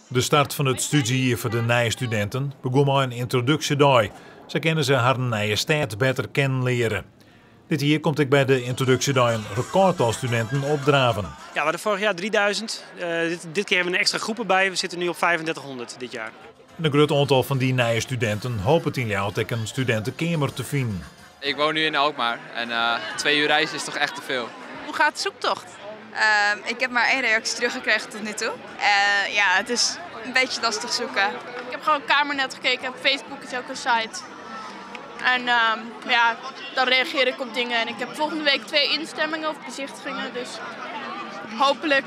De start fan it stúdzjejier foar de nije studinten begûn mei in yntroduksjedei. Sa kinne se harren nije stêd better kennen leare. Dit jier komt ek by de yntroduksjedei in rekordtal studinten opdraven. Ja, we hadden vorig jaar 3000. Dit keer hebben we een extra groep erbij. We zitten nu op 3500 dit jaar. In grut oantal fan dy nije studinten hopet yn Ljouwert ek in studintekeamer te finen. Ik woon nu in Alkmaar en 2 uur reizen is toch echt te veel. Hoe gaat de zoektocht? Ik heb maar één reactie teruggekregen tot nu toe. Ja, het is een beetje lastig zoeken. Ik heb gewoon Kamernet gekeken. Op Facebook is ook een site. En ja, dan reageer ik op dingen. En ik heb volgende week twee instemmingen of bezichtigingen. Dus hopelijk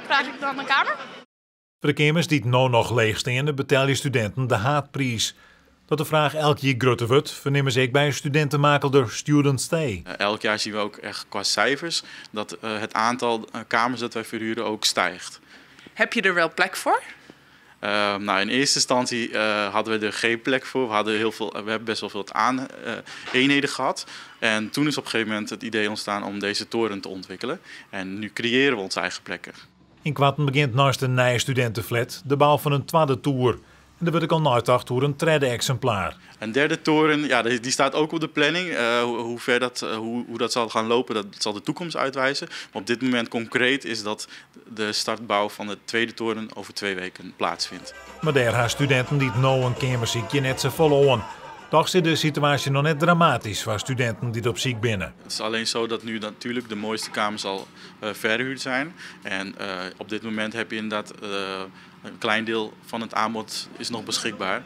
krijg ik dan een kamer. Foar de keamers dy't no noch leech steane, betelje studinten de haadpriis. Dat de fraach elk jier grutter wurdt, fernimme se ek by studintemakelder Student Stay. Elk jaar zien we ook echt qua cijfers dat het aantal kamers dat wij verhuren ook stijgt. Heb je er wel plek voor? Nou, in eerste instantie hadden we er geen plek voor. We hebben best wel veel eenheden gehad. En toen is op een gegeven moment het idee ontstaan om deze toren te ontwikkelen. En nu creëren we onze eigen plekken. Ynkoarten begjint neist de nije studinteflat de bou fan in twadde toer. En der wurdt ek al neitocht oer in tredde eksimplaar. Een derde toren, ja, die staat ook op de planning. Hoe ver dat, hoe dat zal gaan lopen, dat zal de toekomst uitwijzen. Maar op dit moment concreet is dat de startbouw van de tweede toren over 2 weken plaatsvindt. Mar dêr ha studinten dy't no in keamer sykje net safolle oan. Dochs is de situaasje noch net dramatysk foar studinten dy't op syk binne. Het is alleen zo dat nu natuurlijk de mooiste kamers al verhuurd zijn. En op dit moment heb je inderdaad een klein deel van het aanbod is nog beschikbaar.